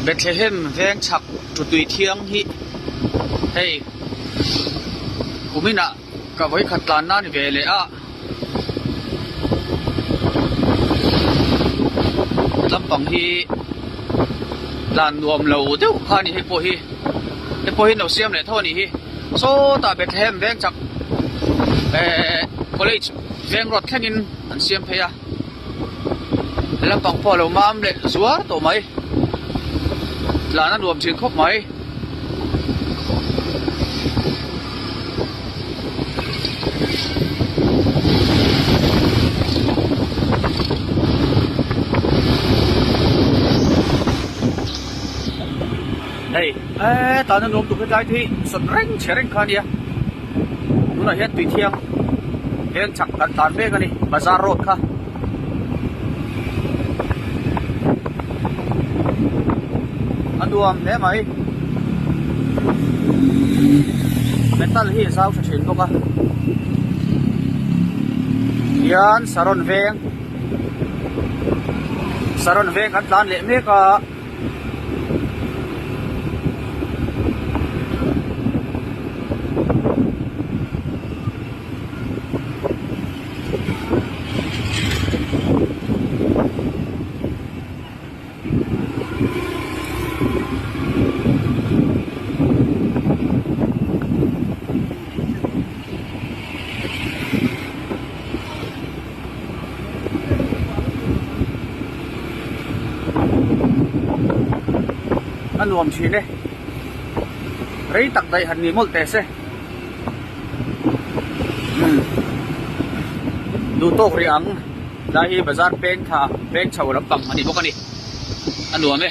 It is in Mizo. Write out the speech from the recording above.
Bethlehem veng chhak tutui thiang hi hei kuminah ka vawikhat tlan nan ve leh a lampang hi tlan nuam lo deuh kha a ni hei pawh hi hei pawh hi an lo siam leh tho a nih hi sawtah Bethlehem veng chak ehh college veng road thlengin an siam phei a. Lampang pawh a lo mam leh zuar tawh mai tlan a nuam thin khawp mai. Hei eee tlan a nuam tuk hetlai te hi sawt reng chhe reng kha a nia. Tunah hian tui thiang veng chak kan tlan mek a ni bazar road kha. A nuam hle mai. Metal hi a zau tha thin bawk a. Hian Saron veng Saron veng kan tlan leh mek a. A nuam thin e rei tak daih han ni mawlh teh se umm duh tawk rih ang lai hi bazar peng tha peng chho lampang a ni bawk a ni a nuam e.